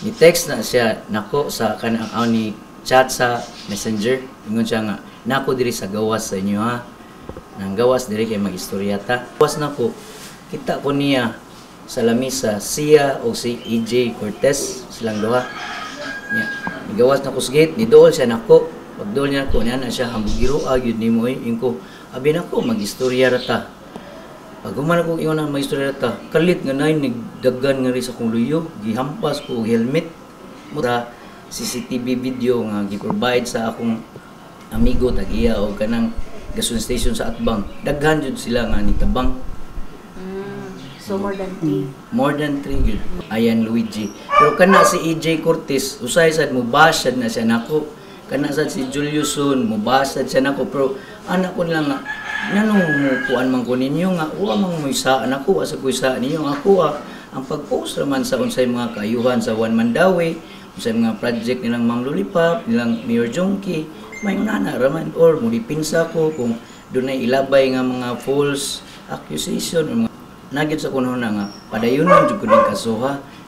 Ni text na siya nako sa kanang ni chat sa Messenger. Ingon siya nga nako diri sa gawas sa inyo ha. Nang gawas diri kay mag-istorya ta. Gawas nako, kita ko niya sa lamisa, siya o si EJ Cortez, silang duha. Nya, nigawas na ko sa gate, niduol siya nako. Pagduol niya nako, niya na siya, "Hambugiro gyud nimo eh." Ingko, "Abi nako, mag-istorya ra ta." Pag human ako ingon na mag-istorya ra ta, kalit nga nay nigdagan nga ri sa akong luyo, gihampas ko og helmet. Sa CCTV video nga gi-provide sa akong amigo tag-iya og kanang gasoline station sa Atbang. Daghan jud sila nga nitabang. So more than three. More than three gyud. Ayan Luigi. Pero kana si EJ Cortez, usay sad mo bash sad na siya nako. Kana sad si Julius Sun, mo bash sad siya nako. Pero anak ko lang nga, nanong mo kuan man ko ninyo nga wa man mo isa nako, wa sa ko isa ninyo. Ako ang pag-post raman sa unsay mga kaayuhan sa One Mandaue, unsay mga project nilang Ma'am Lollipop, nilang Mayor Jonky, may nana raman or mudipinsa ko kung dunay ilabay nga mga false accusation or mga nagyod sa kuno na nga padayonon jud ko ning kasuha.